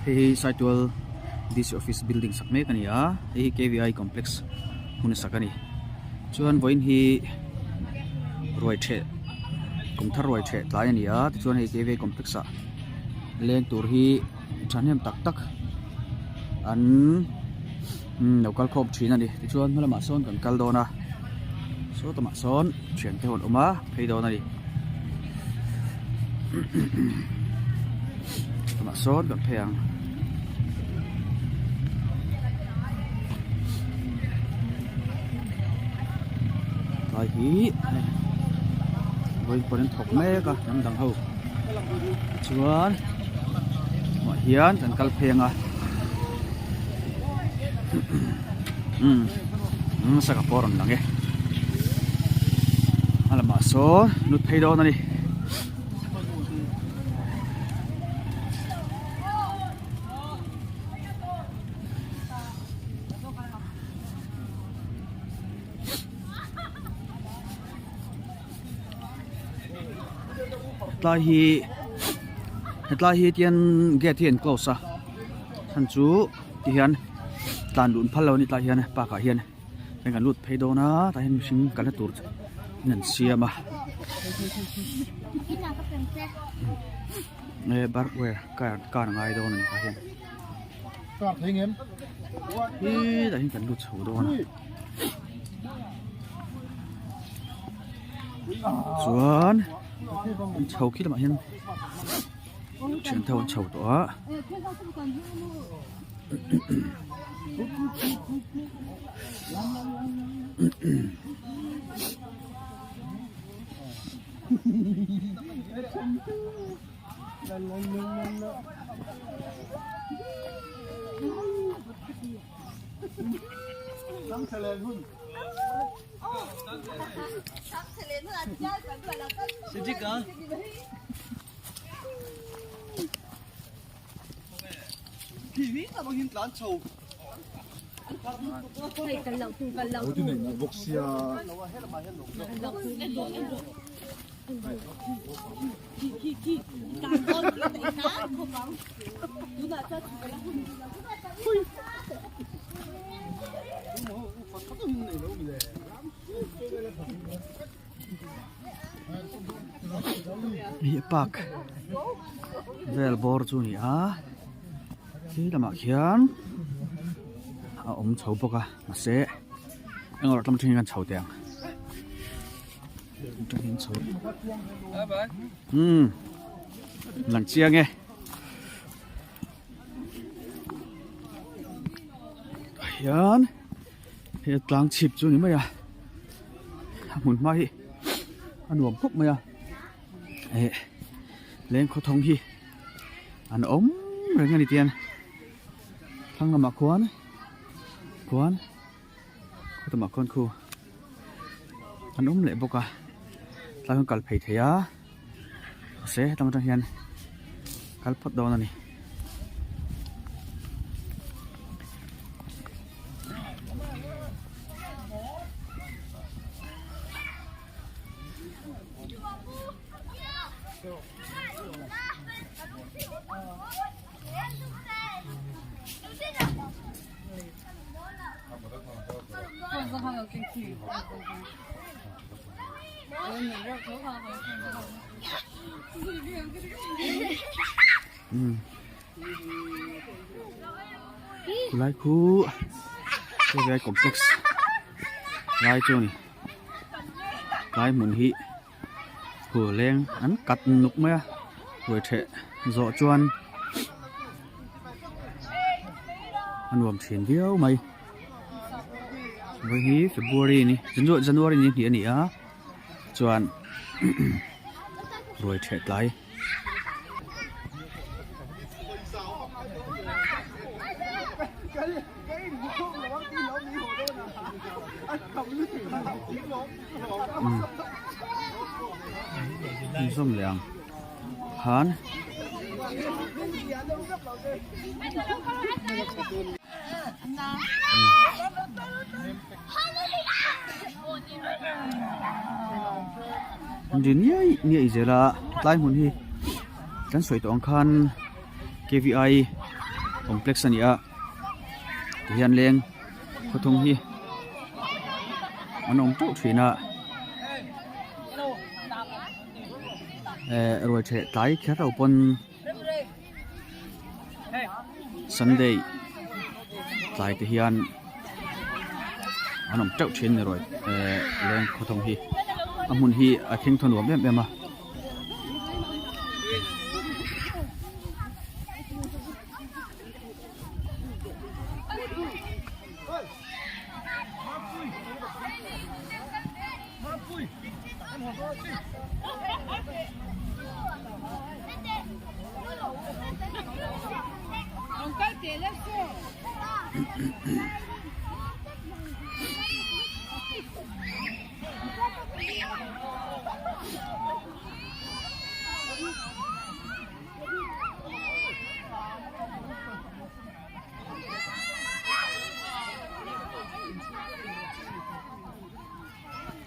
Hei hi Saitual DC office building sak mek a ni a, hei hi KVI complex hmun a sak a ni. Chuan vawiin hi ruai theh kum thar ruai theh tlai a ni a, tichuan hei KVI complex ah leng tur hi thahnem tak tak an lo kal khawm thin a ni. Tichuan hma lamah sawn kan kal dawn a, saw tamah sawn thian te ho an awm a phei dawn a ni. Lamah sawn kan phei ang. Tlai hi hei vawiin pawh an thawk mek a hnam dang ho chuan ah hian kan kal phei ang a umm sangha pawh a rawn lang e a lamah sawn lut phei dawn a ni. Hetlai hi hetlai hi tian gate hi an close a chhan chu ti hian tlan luh an phal lo a ni tlai hian park ah hian heng kan lut phei dawn a tah hian mihring kalna tur in an siam a eh bark wire car car a ngai dawn a ni tah hian hetah hian kan lut chho dawn a. Chuan an chho khi lamah hian thian ho an chho tawh a. Hi park vel bawr chu a ni a khi lamah khian a awm chho bawk a mahse engawrh tlawm atangin kan chho teh ang atangin chho umm lang chiang e. Tah hian he tlang chhip chu a ni mai a a hmun hma hi a nuam khawp mai a eh leng khawthawng hi an awm reng a ni tian thlang lamah khuan khuan khawtamah khuan khu an awm leh bawk a tlai kal phei thei a. Mahse hetang atang hian kal phawt dawn a ni. Khulai khu hei complex lai chu a ni tlai hmun hi khu leng an kat nuk mai a ruai theh zawh chuan a nuam thin viau mai. Vawi hi February ni January ni hnih a ni a chuan ruai theh tlai. Zawm leh ang khan. Ri niai niai zel a tlai hmun hi kan sawi tawh ang khan K V I. Complex a ni a tihian leng khawthung hi an awm teuh thin a eh ruai theh tlai kher lo pawn Sunday tlai te hian an awm teuh thin a ni ruai eh leng khawthung hi a hmun hi a thing thaw nuam em em a.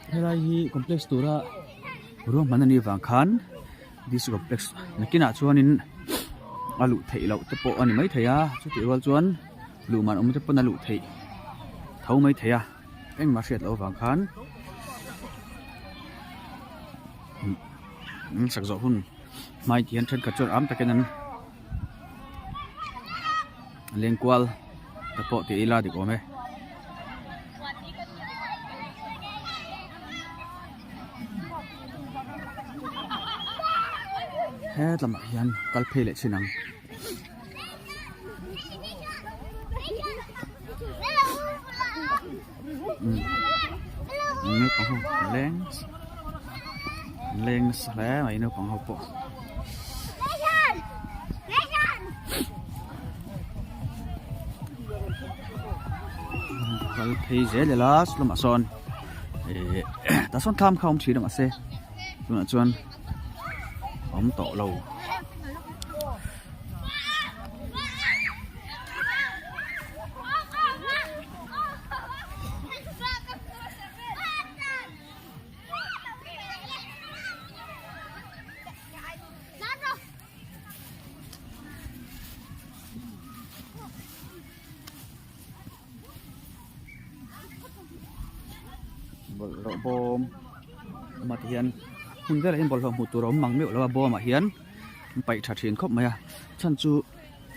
Helai hi complex tura ruahman a nih vang khan district complex nakinah chuanin a luh theih loh te pawh a ni maithei a chutih rual chuan luh man awm te pawn a luh theih tho maithei a. Engmah hriat loh avang khan an sak zawh hun hmai ti hian thenkhat chuan am takin an leng kual te pawh tih ila dik awm e. Hetlamah hian kal phei leh chin ang. Naupang ho leng leng nasa hle mai naupang ho pawh. Kal phei zel ila lamah sawn eh tah sawn thlam kha a awm thin a mahse tunah chuan a awm tawh lo. Bawlhhlawh bawm awm a tihian hmun velah hian bawlhhlawh hmuh tur a awm mang meuh lo a bawmah hian an paih tha thin khawp mai a chhan chu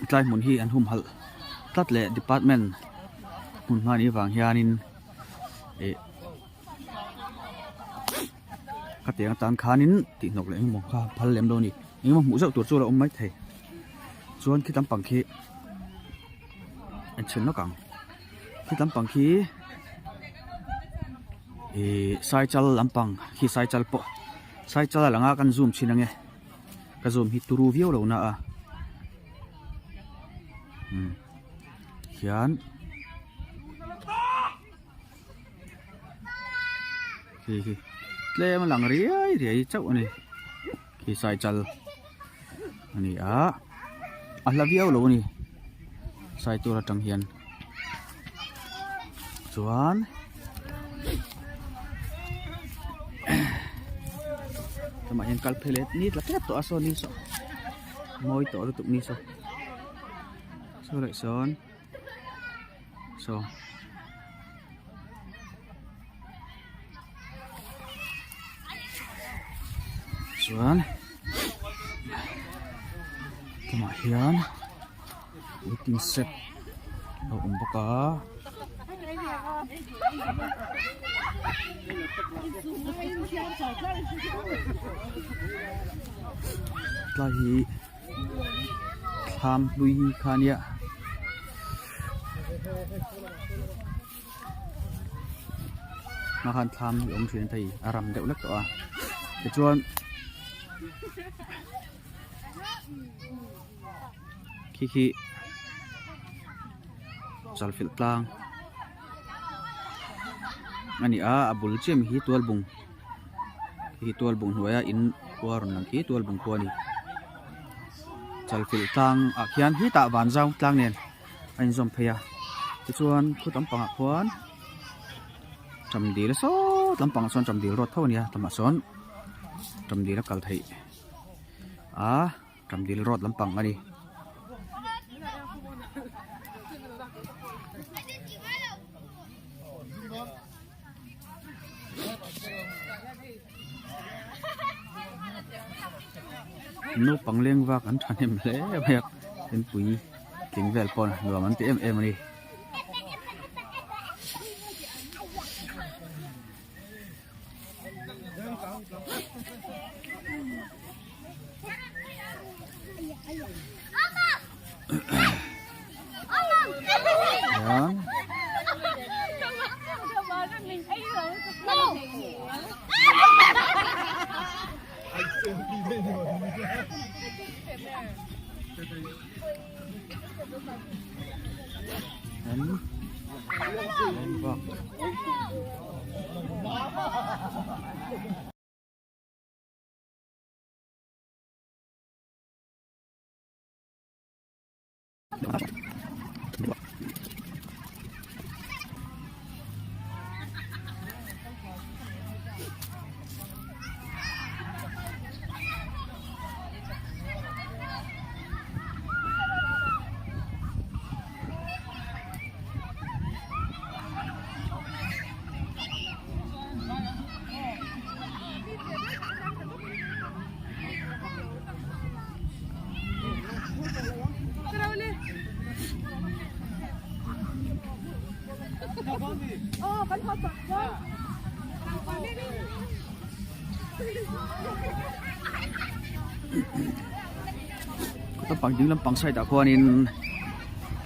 tlai hmun hi an humhalh tlat leh department hmun hma nih vang hianin ih khatiang atan khanin tih hnawk leh engemaw kha phal lem lo a ni engemaw hmuh zeuh tur chu a lo awm maithei chuan khi lampang khi en chhin lawk ang khi lampang khi ihh saichal lampang khi saichal pawh saichal a lang a kan zoom chhin ange ka zoom hi turu viau lo na a umm hian khi khi tlem a lang riai riai chauh a ni khi saichal a ni a a hla viau lo a ni sai tur atang hian chuan lamah hian kal phei leh ni tla tep tawh a saw ni saw mawi tawh lutuk ni saw saw leh sawn saw. Chuan tumah hian waiting shed a awm bawk a. Tlai hi thlam hlui kha ania. Hma khan thlam hi awm thin a thei a ram deuh lek tawh a tichuan khi khi chalfilh tlang a ni a a bul chiah mi hi tualbung khi tualbung hnuaia in khua rawn lang khi tualbung khua a ni chalfilh tlang ah khian hetah vanzau tlang nen. a inzawm phei a tichuan khu lampangah khuan ṭamdil sawt lampangah sawn ṭamdil ruat tho a nia tlangah sawn ṭamdil a kal theih a ṭamdil ruat lampang a ni. Naupang leng vak an thahnem hle mai a inpui tling vel pawn nuam an ti em em a ni. Hian an vak. Lampang ding lampang side ah khuanin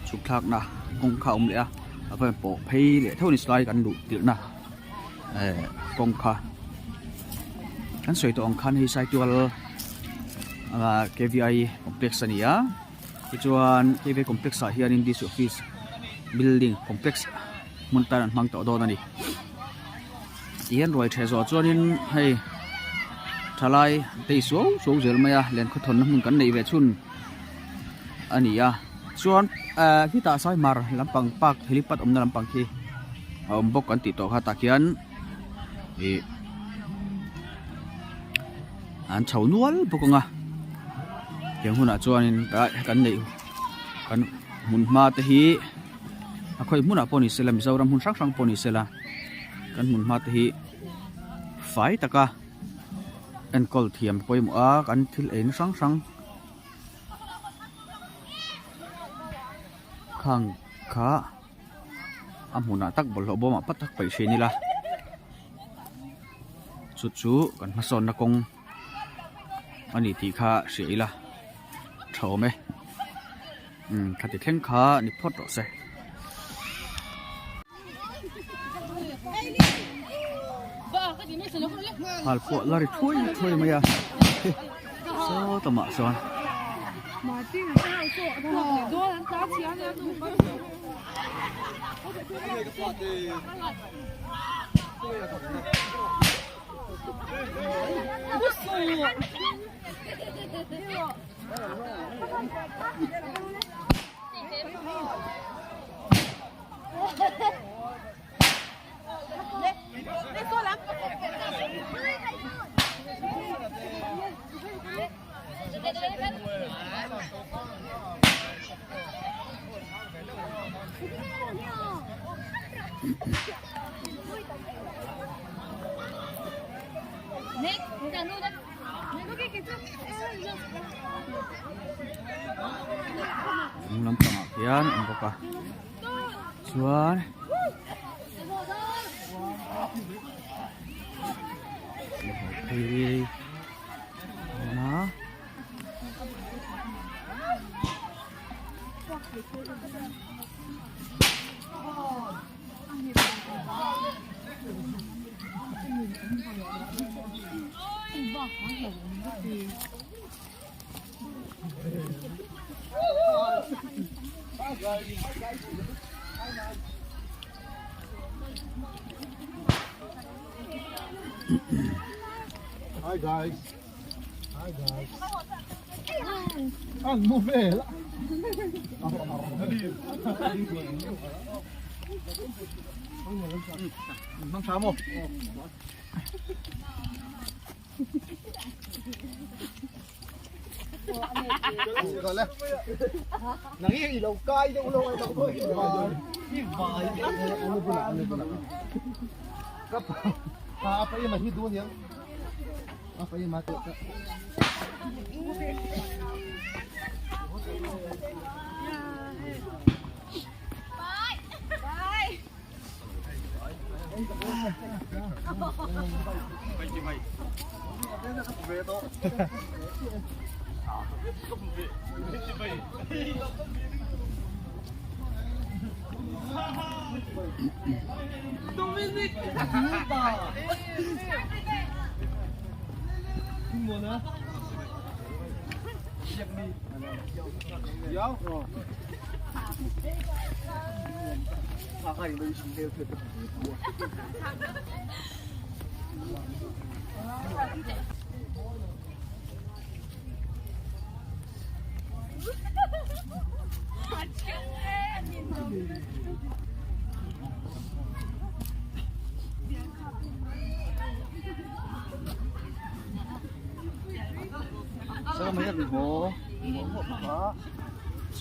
chhuk thlakna kawngka a awm leh a a va pawh phei leh tho a ni slai kan luh tirhna eh kawngka kan sawi tawh ang khan hei saitual ah K V I complex a ni a tichuan K V I complex ah hianin district office building complex hmun tan an hmang tawh dawn a ni tihian ruai ṭheh zawh chuanin hei thalai an tei suau suau zel mai a len khawthawnna hmun kan neih ve chhun a ni a chuan eh khitah saimar lampang park helipad awmna lampang khi a awm bawk kan tih tawh kha tah khian ih an chho nual bawk ang a tiang hunah chuanin kan neih kan hmun hma te hi a khawi hmunah pawh ni sela Mizoram hmun hrang hrang pawh ni sela kan hmun hma te hi fai taka enkawl thiam pawimawh a kan thil eina hrang hrang khang kha a hmunah tak bawlhhlawh bawmah pat tak paih thin ila chu chu kan hmasawnna kawng a ni tih kha hria ila tha awm e umm khati thleng kha ni phawt rawh se. Hal pawh la ri thuai thuai mai a saw tamah chuan. Hnung lampangah khian a awm bawk a chuan phei a awm a. Hi guys. Hi guys. An mu vel. Mang tha mo.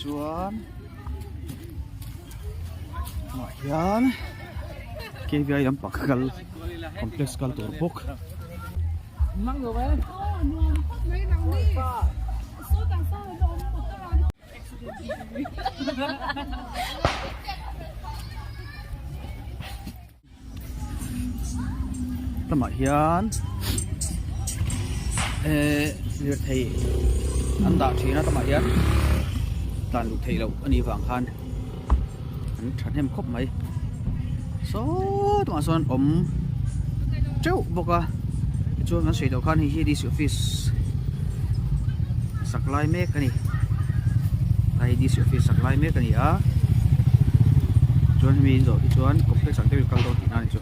Chuan ah hian K V I lampang kal complex kal tur bawk. Lamah hian ehh lirthei an dah thin a tamah hian tlan luh theih loh a nih vang khan an thahnem khawp mai saw tumah sawn awm teuh bawk a tichuan kan sawi tawh khan hei hi D C office sak lai mek a ni hei D C office sak lai mek a ni a. Chuan hemi in zawh hi chuan complex ang deuhin kal dawn tihna a ni chu.